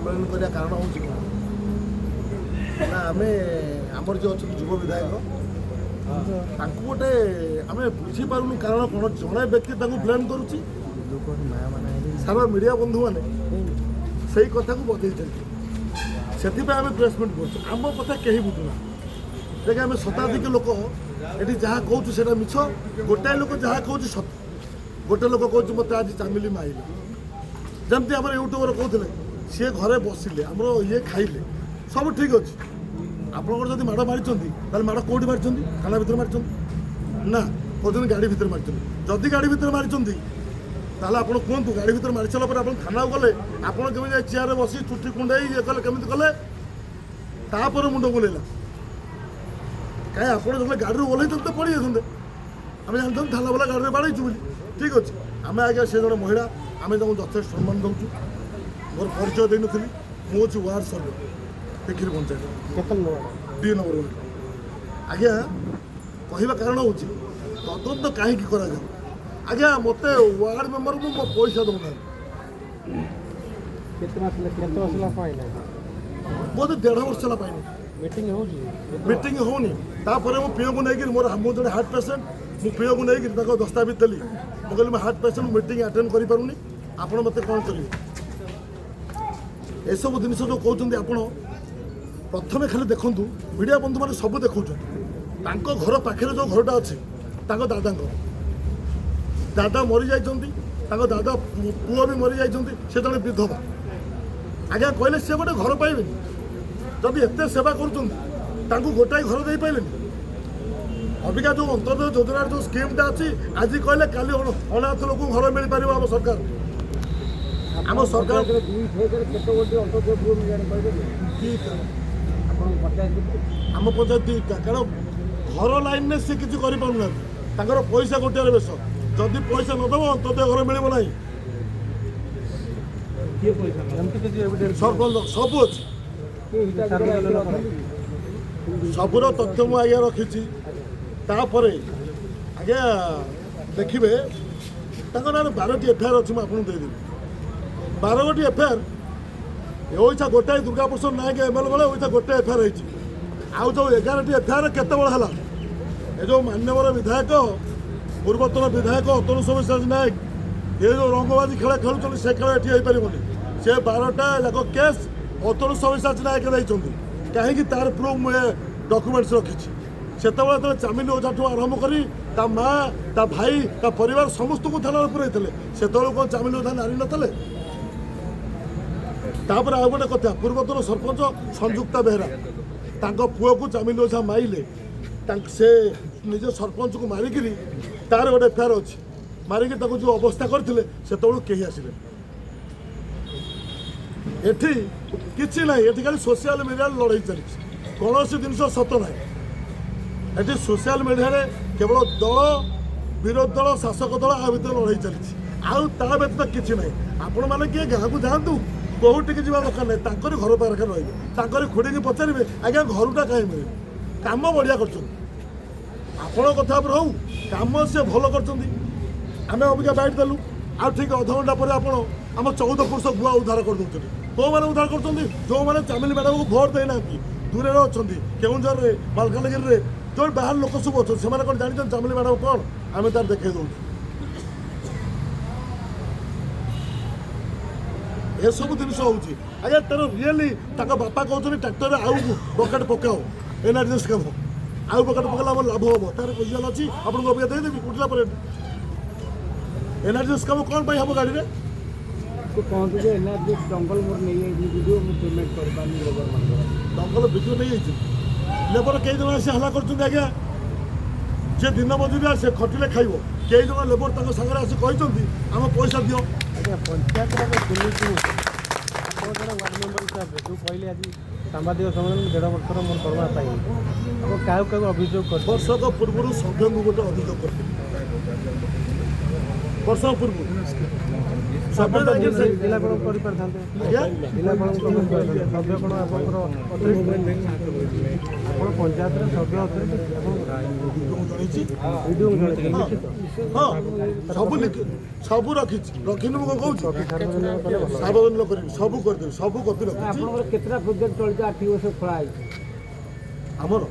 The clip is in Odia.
ସମ୍ମିଳନୀ କରିବା କାରଣ ହେଉଛି କ'ଣ ନା, ଆମେ ଆମର ଯିଏ ଅଛନ୍ତି ଯୁବ ବିଧାୟକ, ତାଙ୍କୁ ଗୋଟେ ଆମେ ବୁଝିପାରୁନୁ କାରଣ କ'ଣ। ଜଣେ ବ୍ୟକ୍ତି ତାଙ୍କୁ ବ୍ଲେମ୍ କରୁଛି, ସାରା ମିଡ଼ିଆ ବନ୍ଧୁମାନେ ସେଇ କଥାକୁ ବଜେଇଛନ୍ତି। ସେଥିପାଇଁ ଆମେ ପ୍ରେସ୍ ମିଟ୍ କରୁଛୁ। ଆମ କଥା କେହି ବୁଝୁନାହାନ୍ତି। ଦେଖ, ଆମେ ଶତାଧିକ ଲୋକ ଏଠି ଯାହା କହୁଛୁ ସେଇଟା ମିଛ, ଗୋଟାଏ ଲୋକ ଯାହା କହୁଛି ସତ। ଗୋଟେ ଲୋକ କହୁଛି ମୋତେ ଆଜି ଚାମିଲି ମାଇଲା, ଯେମିତି ଆମର ୟୁଟ୍ୟୁବର କହୁଥିଲେ, ସିଏ ଘରେ ବସିଲେ ଆମର ଇଏ ଖାଇଲେ, ସବୁ ଠିକ୍ ଅଛି। ଆପଣଙ୍କର ଯଦି ମାଡ଼ ମାରିଛନ୍ତି, ତାହେଲେ ମାଡ଼ କେଉଁଠି ମାରିଛନ୍ତି? ଥାନା ଭିତରେ ମାରିଛନ୍ତି ନା କହୁଛନ୍ତି ଗାଡ଼ି ଭିତରେ ମାରିଛନ୍ତି? ଯଦି ଗାଡ଼ି ଭିତରେ ମାରିଛନ୍ତି, ତାହେଲେ ଆପଣ କୁହନ୍ତୁ, ଗାଡ଼ି ଭିତରେ ମାରି ସାରିଲା ପରେ ଆପଣ ଥାନାକୁ ଗଲେ, ଆପଣ କେମିତି ଯାଇ ଚେୟାରରେ ବସି ଚୁଟି କୁଣ୍ଡେଇ ଇଏ କଲେ, କେମିତି କଲେ? ତାପରେ ମୁଣ୍ଡ ବୁଲେଇଲା କାହିଁ? ଆପଣ ଯେତେବେଳେ ଗାଡ଼ିରୁ ଓହ୍ଲେଇଛନ୍ତି ତ ପଡ଼ିଯାଇଥାନ୍ତେ, ଆମେ ଜାଣିଥାନ୍ତୁ ଥାନା ବାଲା ଗାଡ଼ିରେ ବାଡ଼େଇଛୁ ବୋଲି। ଠିକ୍ ଅଛି, ଆମେ ଆଜ୍ଞା ସେ ଜଣେ ମହିଳା, ଆମେ ତାଙ୍କୁ ଯଥେଷ୍ଟ ସମ୍ମାନ ଦେଉଛୁ। ମୋର ପରିଚୟ ଦେଇନଥିଲି, ମୁଁ ହେଉଛି ୱାର୍ଡ଼ ସର୍ଭେ, ତିଖିରି ପଞ୍ଚାୟତ। କେତେ ନମ୍ବର? 2 number ward. ଆଜ୍ଞା, କହିବା କାରଣ ହେଉଛି ତଦନ୍ତ କାହିଁକି କରାଯାଉ? ଆଜ୍ଞା, ମୋତେ ୱାର୍ଡ଼ ମେମ୍ବରକୁ ମୋ ପଇସା ଦେଉନାହାନ୍ତି। କେତେ ମାସ ହେଲା, କେତେ ବର୍ଷ ହେଲା ପାଇଲେ? ମୋତେ 1.5 ବର୍ଷ ହେଲା ପାଇନି। ମିଟିଂ ହେଉଛି? ମିଟିଂ ହେଉନି। ତାପରେ ମୁଁ ପିଓକୁ ନେଇକିରି, ମୋର ମୁଁ ଜଣେ ହାର୍ଟ ପେସେଣ୍ଟ, ମୁଁ ପିଓକୁ ନେଇକିରି ତାଙ୍କ ଦସ୍ତାବିଜ ଦେଲି। ମୁଁ କହିଲି, ମୁଁ ହାର୍ଟ ପେସେଣ୍ଟ, ମିଟିଂ ଆଟେଣ୍ଡ କରିପାରୁନି, ଆପଣ ମୋତେ କ'ଣ କରିବେ? ଏସବୁ ଜିନିଷ ଯେଉଁ କହୁଛନ୍ତି ଆପଣ, ପ୍ରଥମେ ଖାଲି ଦେଖନ୍ତୁ, ମିଡ଼ିଆ ବନ୍ଧୁମାନେ ସବୁ ଦେଖାଉଛନ୍ତି। ତାଙ୍କ ଘର ପାଖରେ ଯେଉଁ ଘରଟା ଅଛି, ତାଙ୍କ ଦାଦାଙ୍କର, ଦାଦା ମରିଯାଇଛନ୍ତି, ତାଙ୍କ ଦାଦା ପୁଅ ବି ମରିଯାଇଛନ୍ତି, ସେ ଜଣେ ବିଧବା। ଆଜ୍ଞା କହିଲେ ସେ ଗୋଟେ ଘର ପାଇବେନି? ଯଦି ଏତେ ସେବା କରୁଛନ୍ତି, ତାଙ୍କୁ ଗୋଟାଏ ଘର ଦେଇପାରିଲେନି? ଅବିକା ଯେଉଁ ଅନ୍ତର୍ଦୟ ଯୋଜନାର ଯେଉଁ ସ୍କିମ୍ଟା ଅଛି, ଆଜି କହିଲେ କାଲି ଅନାଥ ଲୋକଙ୍କୁ ଘର ମିଳିପାରିବ। ଆମ ସରକାର ଦୁଇ ଠେକରେ କେତେ ଗୋଟି ଅନ୍ତର୍ଦୟ ଗୃହ ମିଳିଲାଣି କହିପାରିବେ? 2ଟା। ଆପଣଙ୍କ ପଞ୍ଚାୟତ କେତେ? ଆମ ପଞ୍ଚାୟତ 2ଟା। କାରଣ ଘର ଲାଇନରେ ସେ କିଛି କରିପାରୁନାହାନ୍ତି, ତାଙ୍କର ପଇସା ଗୋଟିଏରେ ବେଶ। ଯଦି ପଇସା ନଦେବ, ଅନ୍ତର୍ଦୟ ଘର ମିଳିବ ନାହିଁ। କିଏ ପଇସା? ଏମିତି କିଛି ଏଭିଡେନ୍ସ? ସରପଞ୍ଚ ସବୁ ଅଛି। କିଏ ହିତାଧିକାରୀ ଅଛନ୍ତି କି? ସବୁର ତଥ୍ୟ ମୁଁ ଆଜ୍ଞା ରଖିଛି। ତାପରେ ଆଜ୍ଞା ଦେଖିବେ, ତାଙ୍କ ନାଁରେ 12ଟି ଏଫଆଇଆର୍ ଅଛି, ମୁଁ ଆପଣଙ୍କୁ ଦେଇଦେବି 12 ଗୋଟି ଏଫଆଇଆର୍। ଓଇଛା ଗୋଟାଏ ଦୁର୍ଗା ପ୍ରସାଦ ନାୟକ ଏମ୍ଏଲ୍ଏ ବେଳେ ଓଇଛା ଗୋଟେ ଏଫଆଇଆର୍ ହେଇଛି। ଆଉ ଯେଉଁ 11ଟି ଏଫଆଇଆର୍ କେତେବେଳେ ହେଲା? ଏ ଯେଉଁ ମାନ୍ୟବର ବିଧାୟକ, ପୂର୍ବତନ ବିଧାୟକ ଅତନୁ ସବ୍ୟସାଚୀ ନାୟକ, ଏ ଯେଉଁ ରଙ୍ଗବାଜି ଖେଳ ଖେଳୁଛନ୍ତି, ସେ ଖେଳ ଏଠି ହେଇପାରିବନି। ସେ 12ଟା ଯାକ କେସ୍ ଅତନୁ ସବ୍ୟସାଚୀ ନାୟକ ଦେଇଛନ୍ତି। କାହିଁକି, ତାର ପ୍ରୁଫ୍ ମୁଁ ଏ ଡକୁମେଣ୍ଟସ୍ ରଖିଛି। ସେତେବେଳେ ଯେତେବେଳେ ଚାମିଲି ଓଝାଠୁ ଆରମ୍ଭ କରି ତା ମା, ତା ଭାଇ, ତା ପରିବାର ସମସ୍ତଙ୍କୁ ଥାନାରେ ପୁରାଇଥିଲେ, ସେତେବେଳେ କ'ଣ ଚାମିଲି ଓଝା ନାରୀ ନଥିଲେ? ତାପରେ ଆଉ ଗୋଟେ କଥା, ପୂର୍ବତନ ସରପଞ୍ଚ ସଂଯୁକ୍ତା ବେହେରା, ତାଙ୍କ ପୁଅକୁ ଚାମିଲି ଓଝା ମାଇଲେ, ତାଙ୍କ ସେ ନିଜ ସରପଞ୍ଚକୁ ମାରିକିରି, ତାର ଗୋଟେ ଏଫଆଇଆର୍ ଅଛି, ମାରିକି ତାକୁ ଯେଉଁ ଅବସ୍ଥା କରିଥିଲେ, ସେତେବେଳକୁ କେହି ଆସିଲେନି। ଏଠି କିଛି ନାହିଁ, ଏଠି ଖାଲି ସୋସିଆଲ ମିଡ଼ିଆରେ ଲଢ଼େଇ ଚାଲିଛି, କୌଣସି ଜିନିଷ ସତ ନାହିଁ। ଏଠି ସୋସିଆଲ ମିଡ଼ିଆରେ କେବଳ ଦଳ, ବିରୋଧୀ ଦଳ, ଶାସକ ଦଳ, ଆ ଭିତରେ ଲଢ଼େଇ ଚାଲିଛି, ଆଉ ତା ବ୍ୟତୀତ କିଛି ନାହିଁ। ଆପଣମାନେ କିଏ ଗାଁକୁ ଯାଆନ୍ତୁ, କୋଉଠିକି ଯିବା ଦରକାର ନାହିଁ, ତାଙ୍କରି ଘର ପାଖରେ ରହିବେ, ତାଙ୍କରି ଖୁଡ଼ିକି ପଚାରିବେ, ଆଜ୍ଞା ଘରଟା କାହିଁ ମିଳିବ? କାମ ବଢ଼ିଆ କରୁଛନ୍ତି। ଆପଣଙ୍କ କଥା ଉପରେ ହଉ, କାମ ସେ ଭଲ କରିଛନ୍ତି। ଆମେ ଅବିକା ବାଇଟ୍ ଦେଲୁ, ଆଉ ଠିକ୍ ଅଧଘଣ୍ଟା ପରେ ଆପଣ ଆମ 14 ପୁରୁଷ ଗୁଆ ଉଦ୍ଧାର କରିଦେଉଛନ୍ତି। କେଉଁମାନେ ଉଦ୍ଧାର କରୁଛନ୍ତି? ଯେଉଁମାନେ ଚାମିଲି ମ୍ୟାଡ଼ାମକୁ ଭୋଟ ଦେଇନାହାନ୍ତି, ଦୂରରେ ଅଛନ୍ତି, କେଉଁଝରରେ, ମାଲକାନଗିରିରେ, ଯେଉଁ ବାହାର ଲୋକ ସବୁ ଅଛନ୍ତି, ସେମାନେ କ'ଣ ଜାଣିଛନ୍ତି ଚାମିଲି ମ୍ୟାଡ଼ାମ କ'ଣ? ଆମେ ତାର ଦେଖେଇ ଦେଉଛୁ। ଏସବୁ ଜିନିଷ ହେଉଛି ଆଜ୍ଞା। ତାର ରିଏଲି ତାଙ୍କ ବାପା କହୁଛନ୍ତି, ଟ୍ରାକ୍ଟରରେ ଆଉ ବକେଟ ପକାଅ, ଏନ୍ଆର୍ଜିଏସ୍ କାମ, ଆଉ ବକେଟ ପକାଇଲେ ଆମର ଲାଭ ହେବ। ତାର ପୋଜିସନ୍ ଅଛି, ଆପଣଙ୍କୁ ଅବିକା ଦେଇଦେବି ଉଠିଲା ପରେ। ଏନ୍ଆର୍ଜିଏସ୍ କାମ କ'ଣ ପାଇଁ ହେବ ଗାଡ଼ିରେ? ସେ କହନ୍ତି ଯେ ଏନ୍ଆର୍ଜି ଜଙ୍ଗଲ ମୋର ନେଇଯାଇଛି ଭିଡ଼ିଓ, ମୁଁ ପେମେଣ୍ଟ କରିପାରୁନି ଲେବର ମାନଙ୍କର। ଜଙ୍ଗଲ ବିକ୍ରି ନେଇଯାଇଛି, ଲେବର କେଇ ଜଣ ଆସି ହଲ୍ଲା କରୁଛନ୍ତି ଆଜ୍ଞା? ଯିଏ ଦିନ ମଜୁରିଆ ସେ ଖଟିଲେ ଖାଇବ। କେଇ ଜଣ ଲେବର ତାଙ୍କ ସାଙ୍ଗରେ ଆସି କହିଛନ୍ତି ଆମ ପଇସା ଦିଅ? ଆଜ୍ଞା, ପଞ୍ଚାୟତର ଦୁର୍ନୀତି ହେଉଛି। ଆପଣ ଜଣେ ୱାର୍ଡ଼ ମେମ୍ବର ହିସାବରେ ଯେଉଁ କହିଲେ ଆଜି ସାମ୍ବାଦିକ ସମ୍ମିଳନୀ, 1.5 ବର୍ଷର ମୋର ଦରମା ପାଇନି, ଆପଣ କାହାକୁ କାହାକୁ ଅଭିଯୋଗ କରିଛନ୍ତି? ବର୍ଷକ ପୂର୍ବରୁ ସଭ୍ୟଙ୍କୁ ଗୋଟେ ଅଭିଯୋଗ କରିଥିଲି, ବର୍ଷକ ପୂର୍ବରୁ। ସଭ୍ୟ ଯାଇକି ଜିଲ୍ଲାପାଳ କରିପାରିଥାନ୍ତେ। ଆଜ୍ଞା। ଜିଲ୍ଲାପାଳଙ୍କୁ କରିପାରିଥାନ୍ତେ। ସଭ୍ୟ କ'ଣ ଆପଣଙ୍କର ଅତିରିକ୍ତ? ଆପଣ ପଞ୍ଚାୟତରେ ସଭ୍ୟ ଅତିରିକ୍ତ ଆପଣ ମୁଁ ଜଣେଇଛି। ବିଡ଼ିଓଙ୍କୁ ଜଣେଇଥିଲେ ଲିଖିତ? ହଁ, ସବୁ ଲିଖି, ସବୁ ରଖିଛି। ରଖିନି ମୁଁ କ'ଣ କହୁଛି? ସାର୍ବଜନୀନ କଲେ ଭଲ। ସାର୍ବଜନୀନ କରିବି, ସବୁ କରିଦେବି, ସବୁ କପି ରଖିଛି। ଆପଣଙ୍କର କେତେଟା ପ୍ରୋଜେକ୍ଟ ଚଳିତ ଆର୍ଥିକ ବର୍ଷ ଖୋଳା ହେଇଛି? ଆମର